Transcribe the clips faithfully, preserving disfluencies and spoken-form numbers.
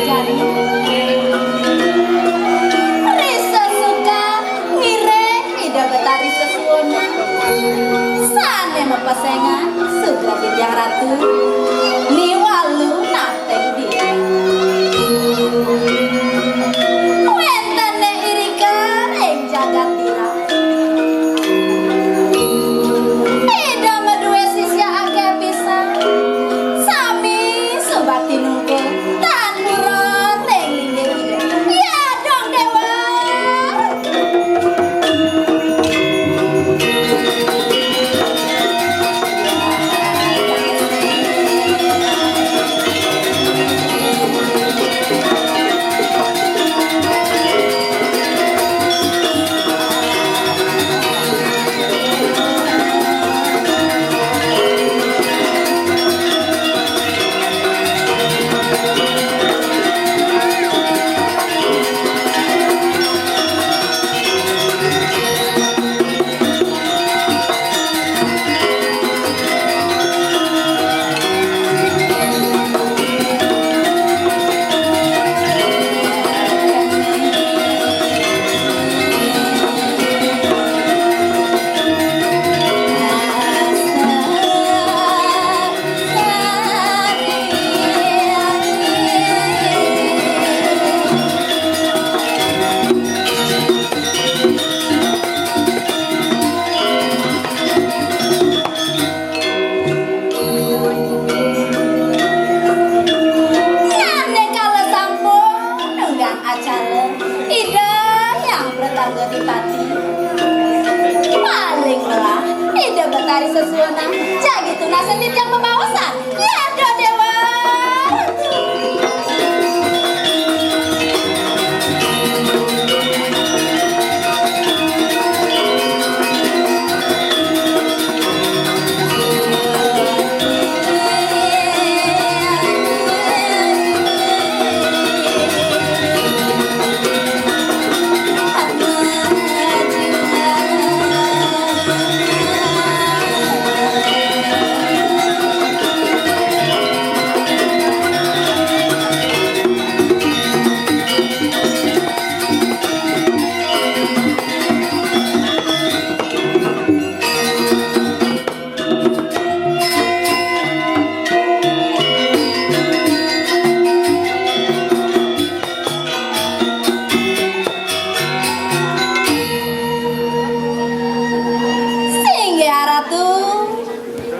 Risa suka ngiring Ida Betari sesuunan. Sané mapesengan sugra titiang ratu, miwah lunas teng diri. Wénten irika ring jagat Dira. Ida madué sisia akéh pisan. Sami subakti nungkul tan purun ring linggih Ida. Ya dong, Déwa. Nyané kala sampun nunggang acara Ida Hyang Pratangga Dipati. Paling melah Ida Betari sesuunan jagi tunasin titiang bebaosan. Ya dong, Déwa. Singgih Ratu,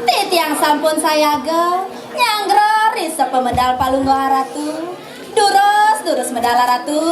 titiang sampun sayaga nyanggra ring sapamedal Palungguh Ratu. Durus, durus medal Ratu.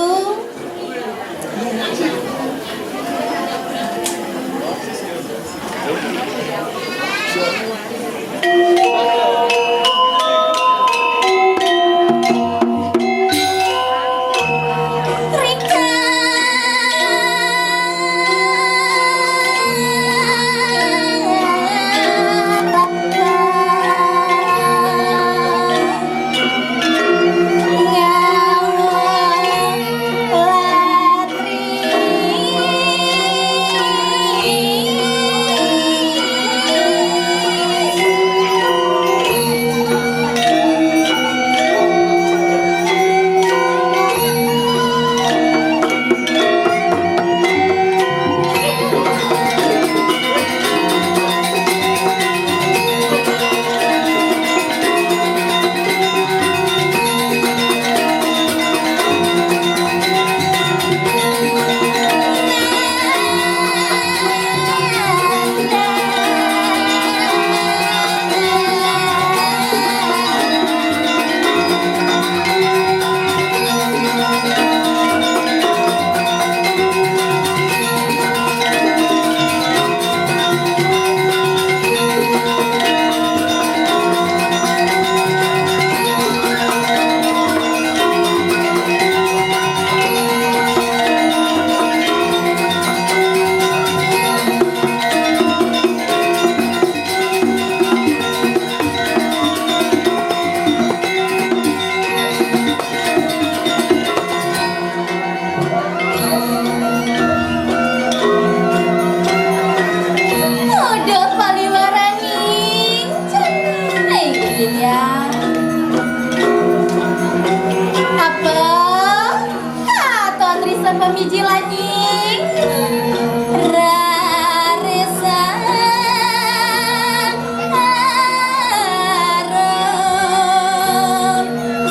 Miji lanying raresan harum,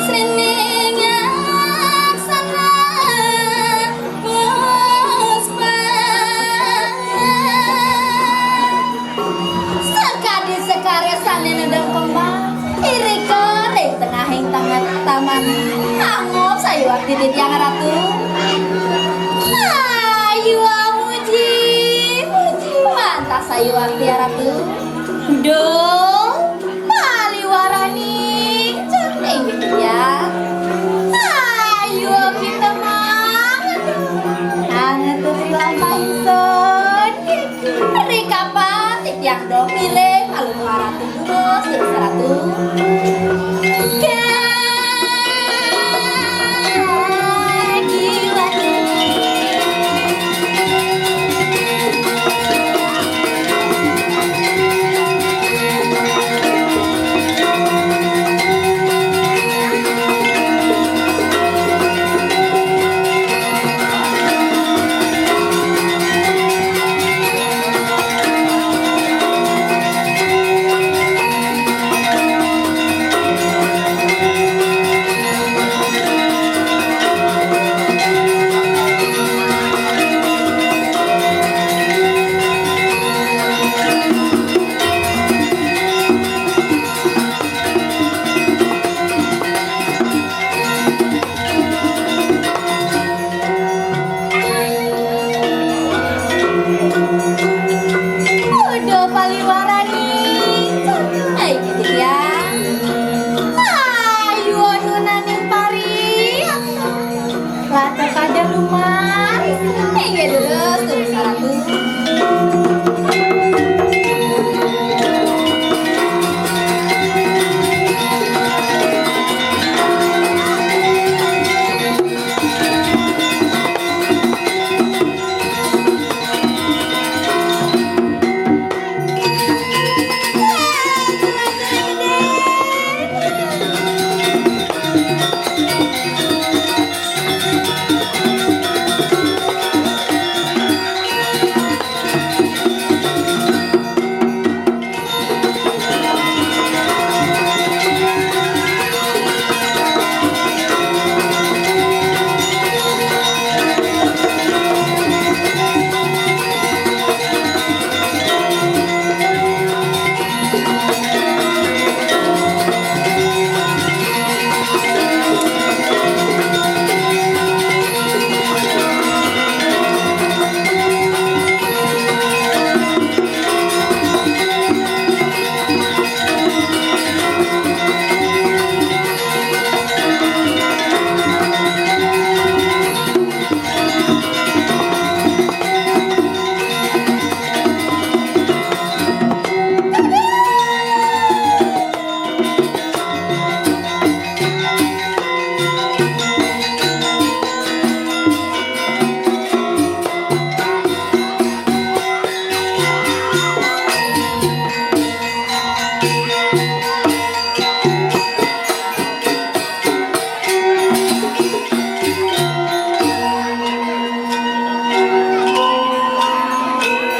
srining aksana puspa. Sakadi sekare sane nedeng kembang, irika ring tengahing tangan taman. Angob sayuwakti titiang Ratu. Ayu amuji, muji. Wantah sayuwakti Ratu. Duh, paliwarani, inggih titiang. Ayu kita mang. Anget turi lampah ingsun. Ri kapan titiang doh milih, lalu Ratu terus, terus Ratu. Uduh paliwarani. Ai, gitu ya. Ayu, aduh, naning pari. Lata pada luman. Inggih, terus, terus, saratu.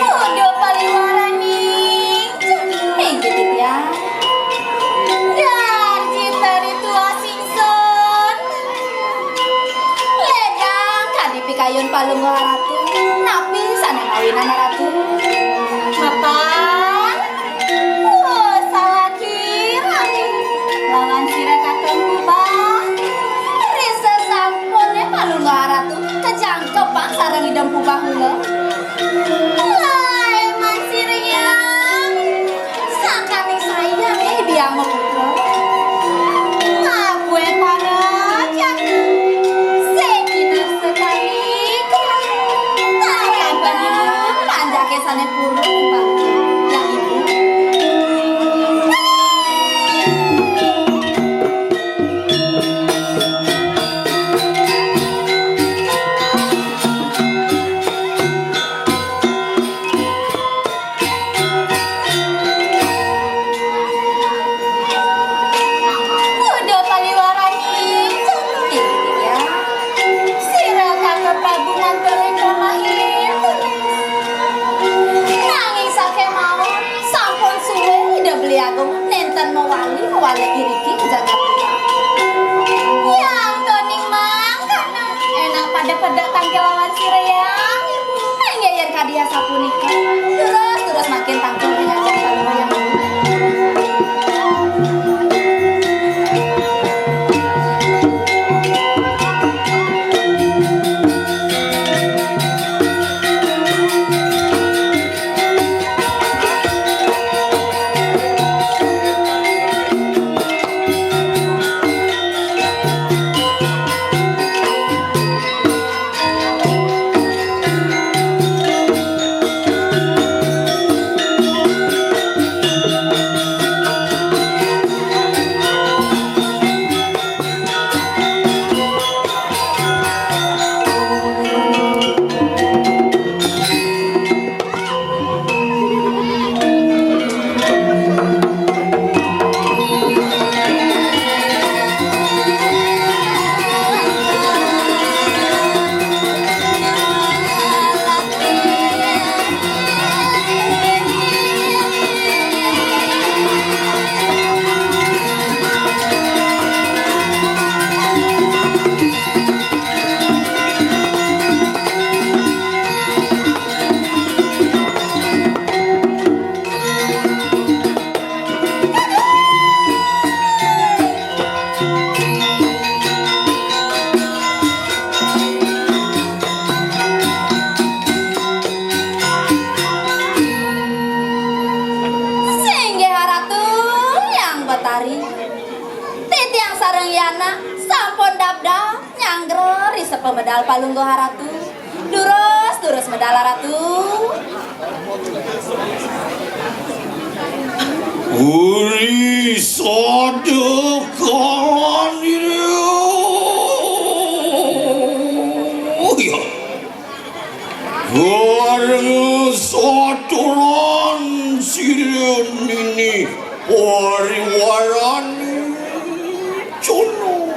Uduh paliwarani, inggih titiang. Darjita ritu asingsun. Ledang kadi pikayun Palungguh Ratu. Napi sane mawinan Ratu? Mapan. Oh, salah kira. Lawan sira Kakang Kubah. Ri sasampune Palungguh Ratu kajangkepang sareng Ida Empu Bahula. Lai, mansiriang. Sakane sayang, eh, biang maputra. Ngabue para jati. Sedina sekali. Tangkapan panjake Walik iriki jagat. Yang doning mangkana. Enak pada-pada tangkil lawan siréang. Inggih yén kadiah sapunika. Terus-terus makin tangkil menyangkut kaloro yang Singgih Ratu Hyang Betari. Titiang sareng Yana sampun dabdab nyanggra ri sepamedal palungguh Ratu. Durus, durus medal Ratu. Uri sada kalan ira. Oh, ya. Bareng saturan sira nini pariwarane. Jono.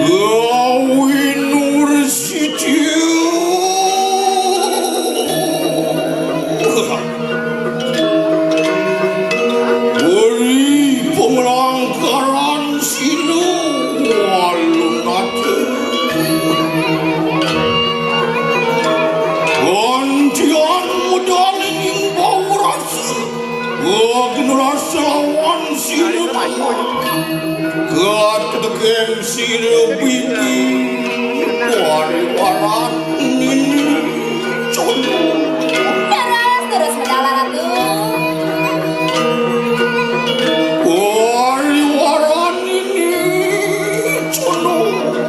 Gawi nur siji. Uri pemlangkaran sinu alun ate. Gantian mudaning bau rasa. Wagnu rasa lawan sinu. Gatedekeng sira bini. Wari waran nini. Terus, terus medal Ratu. Wari waran nini.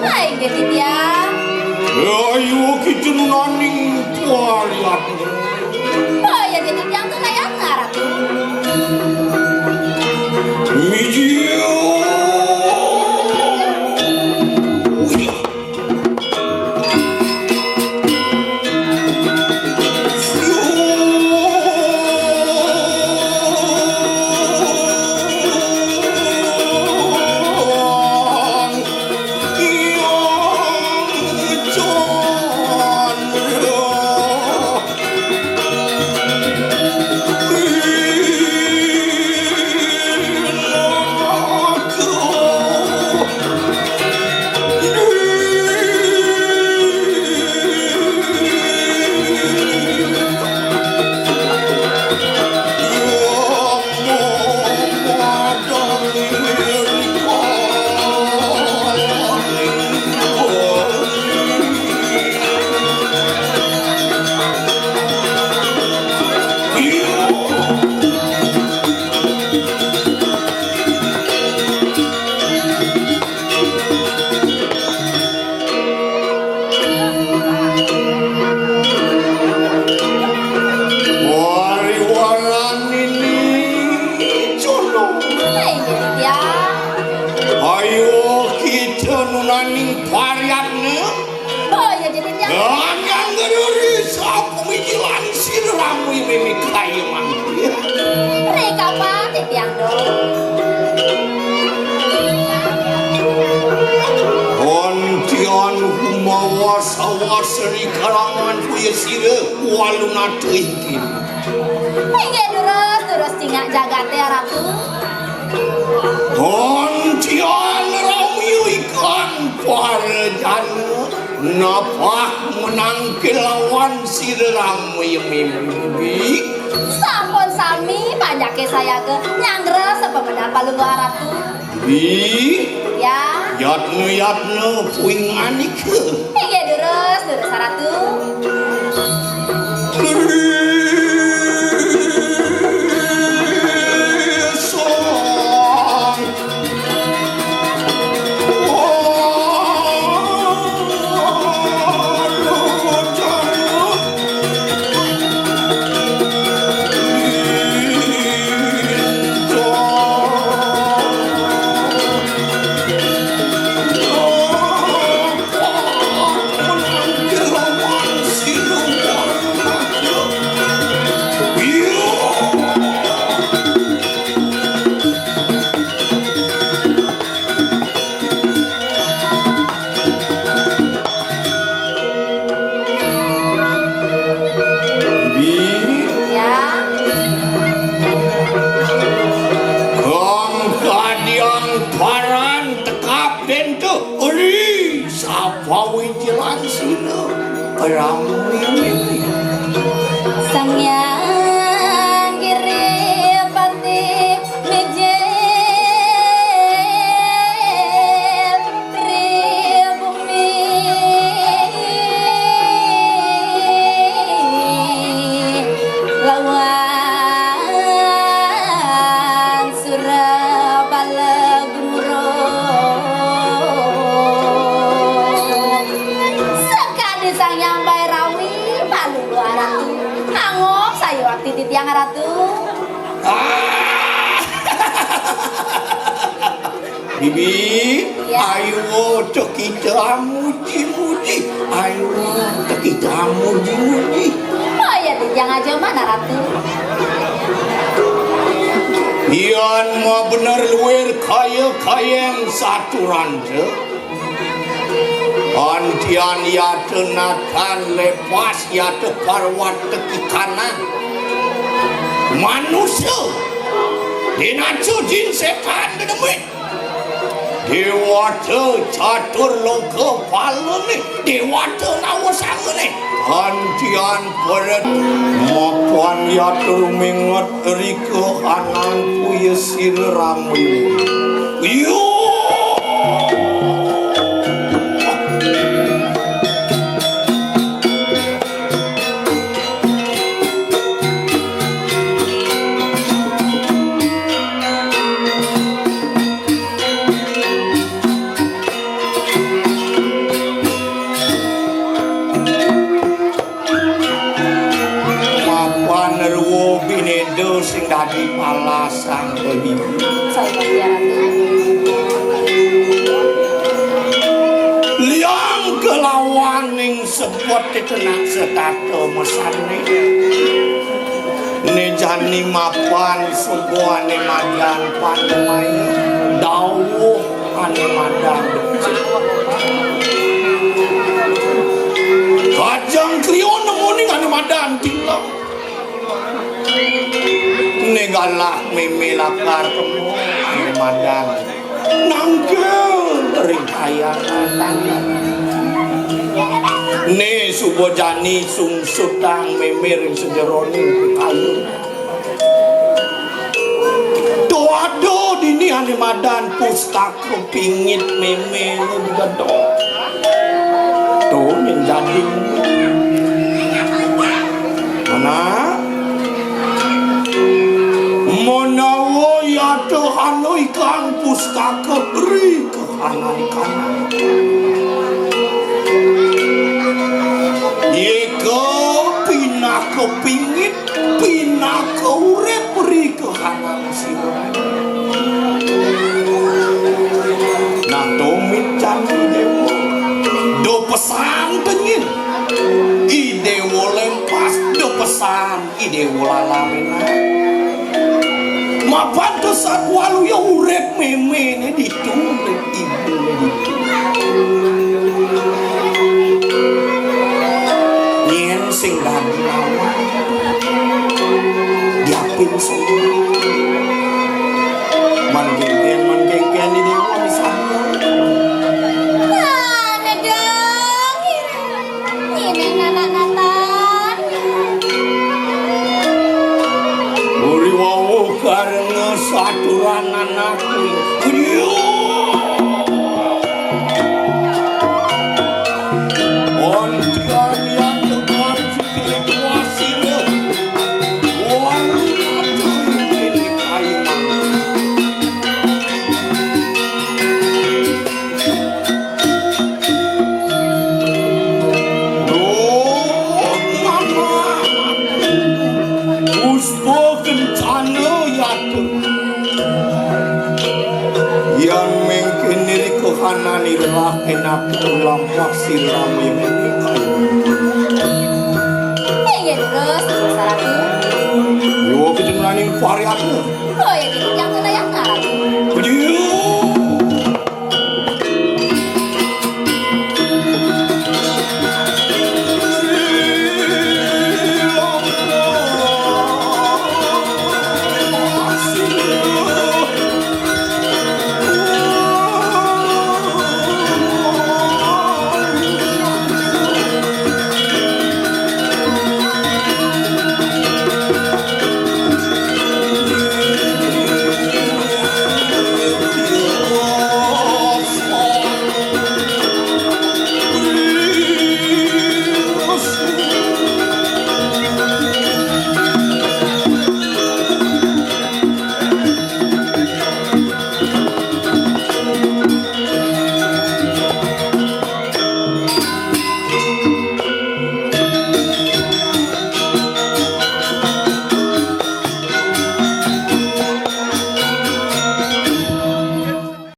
Hai, inggih titiang. Ayo kita nunaning warian. Oh, ya, jadi tiang tuh kayak ngarap. Mijil. Lawan kuya sira walunata iki. Inggih durus, durus cingak jagaté, Ratu. Antian ramya ikan parajana, napah menang kelawan sira ramya mimpi. Sampun sami panjaké sayaga nyanggra sapamedal Palungguh Ratu. Ih, ya. Yatna-yatna puing anika. Inggih durus, durus Ratu. Bi. Ya. Kang kadiang paran tekap dento. Uri, sapa wijilan sina? Rami. Sang Hyang Giripati mijil ri bumi lawan Surabala gumurung. Sakadi Sang Hyang Bairawi, Palungguh Ratu. Angob sayuakti titiang Ratu. Ah! Bibi, ya. Ayo, cekita muji-muji. Ayo, cekita muji-muji. Oh ya, titiang aja mana, Ratu? Yan mabener luir kaya kayeng saturanta. Antian yata natan lepas yata parwata kikanan. Manusa, dinacu jin setan dedemit. Dewata catur loka palane, dewata nawasangane. Antian peret mapan yata ruminget rika anang kuya sira rami. Yo! Mapan ruwa bineda sing dadi palasang dewi. Liang kelawaning sebet tenak setata mesane. Ne jani mapan subuhane madan panamai dawuh ane madan. Kajeng kriya nemuning ane madan tilang. Ne galah meme lakar temu ane madan. Nangkil ring kayangan. Ne suba jani sungsutang meme ring sajeroning kayu. To ada dini ane madan pustaka pingit meme ne digedok. To nyen jadi. Anak, menawa yata anu ikang pustaka ri kahanan-kahanan. Yeka pinaka pingit, pinaka urip ri kahanan sira. Nah, tumit candi dewa. Do pesan tenyin. I dewa lempas, do pesan. Ide ulala menang. Mapan to satwaluya urip memene ditu, urip ibune ditu. Sing dadi lawan. Yapin semua. Manggenggen, manggenggen di dewa di sana. Mana dong? Ini anak Nathan. Uri wau karena saturan anakku. Ontian yang tegar cilik wasila. Warung atur ini kayu. Duh, mama. Puspa kencana yata. Yan mengkene rika kanan irah enak lampah sirame.